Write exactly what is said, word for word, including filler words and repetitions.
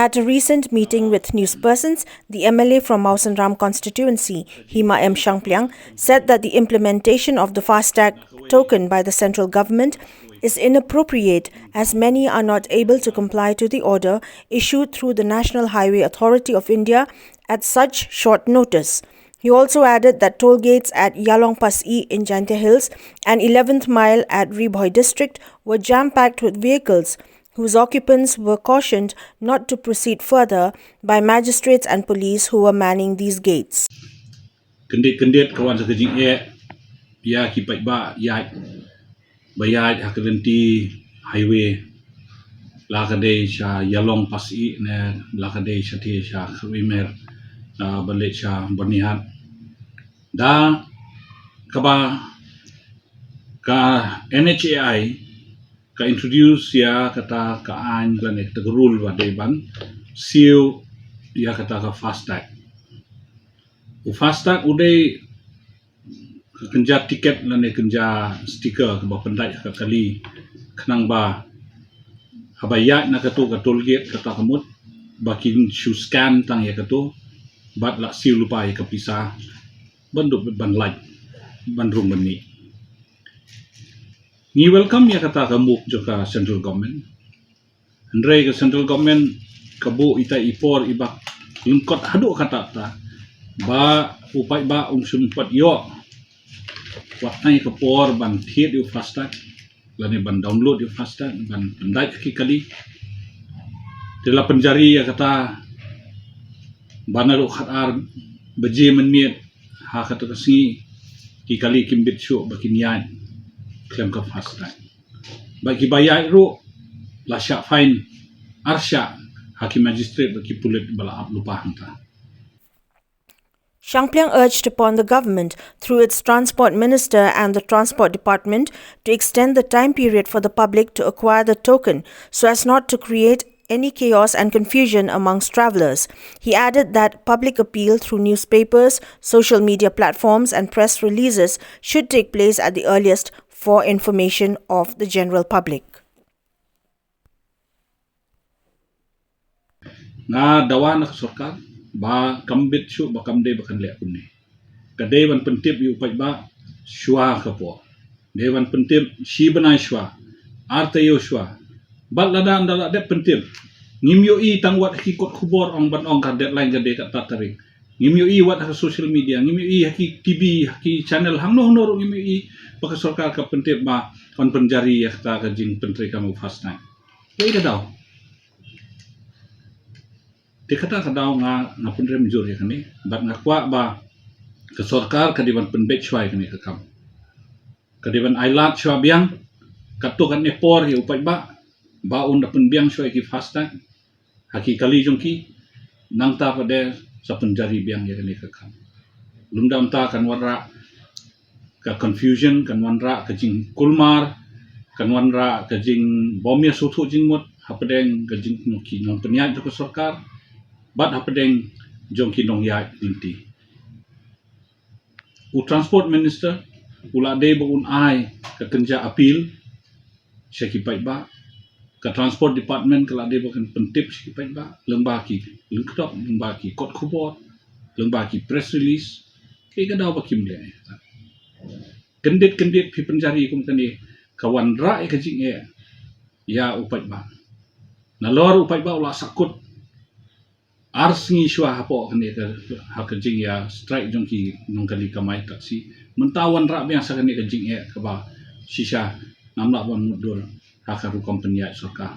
At a recent meeting with newspersons, the M L A from Mawsynram constituency, Hima M Shangpliang, said that the implementation of the FASTag token by the central government is inappropriate, as many are not able to comply to the order issued through the National Highway Authority of India at such short notice. He also added that toll gates at Yalong Pas-i in Jaintia Hills and eleventh Mile at Ri Bhoi district were jam-packed with vehicles, whose occupants were cautioned not to proceed further by magistrates and police who were manning these gates. Kyndit kyndit ka wan sa ka jingeh ïa ki paidbah ïaid ba ïaid ha ka lynti highway, la ka dei sha Yalong Pas-i ne la ka dei sha te sha Khawimer, ah, ba leit sha Byrnihat. Da kaba ka N H A I ka introduce ïa kata ka aiñ lane kata ka rule ba dei ban siew ïa kata ka FASTag. U FASTag u dei ka kynja tiket lane kynja sticker kaba pyndait ha ka kali, khnang ba haba ïaid na katu ka toll gate kata ka mut ba kin shu scan tang ïa katu bad la siew lypa ïa ka pisa ban dup ban lait ban rung ban mih. Ngi welcome ïa kata ka move jong ka central government. Hynrei ka central government ka buh ita i por iba lyngkot haduh katta katta ba u paidbah um shym pat ïoh wat tang ïa ka por ban thied ïa u FASTag lane ban download ïa u FASTag ban pyndait ha ki kali. Te la pynjari ïa kata ba naduh khatar baje mynmiet ha kata ka sngi ki kali kim bit shuh ba kin ïaid khlem ka FASTag. Bad kiba ïaid ruh la shah fine arshah ha ki magistrate bad ki pulit ba la ap lypa hangta. Shangpliang urged upon the government, through its transport minister and the transport department, to extend the time period for the public to acquire the token so as not to create any chaos and confusion amongst travellers. He added that public appeal through newspapers, social media platforms and press releases should take place at the earliest for information of the general public. Nga dawa na ka sorkar ba kam bit shuh ba kam dei ba kan leh kumne. Ka dei ban pyntip ïa u paidbah shuwa ka por. Dei ban pyntip shi bnai shuwa, ar taïew shuwa. Bad lada ynda la dep pyntip, ngim ïohi tang wat ha ki kot khubor ong ban ong ka deadline ka dei kata tarik. Ngim ïohi wat ha ka social media, ngim ïohi ha ki T V, ha ki channel hangno hangno ruh ngim ïohi ba ka sorkar ka pyntip ba kan pynjari ïa kata ka jingpyntrei kam u FASTag. Kaei ka daw? Te kata ka daw nga, nga pynrem jur ïa kane bad nga kwah ba ka sorkar ka dei ban pynbeit shuwa ïa kane ka kam. Ka dei ban ai lad shuwa biang, katto katne por ïa u paidbah ba un da pynbiang shuwa ïa ki FASTag ha ki kali jong ki, nangta pat de sa pynjari biang ïa kane ka kam. Lymda mynta kan wanrah ka confusion, kan wanrah ka jingkulmar, kan wanrah ka jingbym ïasngewthuh jingmut hapdeng ka jing, ki nongpynïaid jong ka sorkar bad hapdeng jong ki nongïaid lynti. U transport minister u la dei ba un ai ka kynja appeal sha ki paidbah. Ka transport department ka la dei ba kan pyntip sha ki paidbah lyngba ki lyngkdop, lyngba ki kot khubor, lyngba ki press release. Kaei ka daw ba kim leh? Kyndit kyndit phi pynjari kum kane ka wanrah ïa ka jingeh ïa u paidbah. Nalor u paidbah u la sahkut ar sngi shuwa hapoh kane ka, ha ka jingïastrike jong ki nongkali kamai taxi. Mynta wanrah biang sa kane ka jingeh kaba shisha ngam lah ban mutdur ha ka rukom pynïaid sorkar.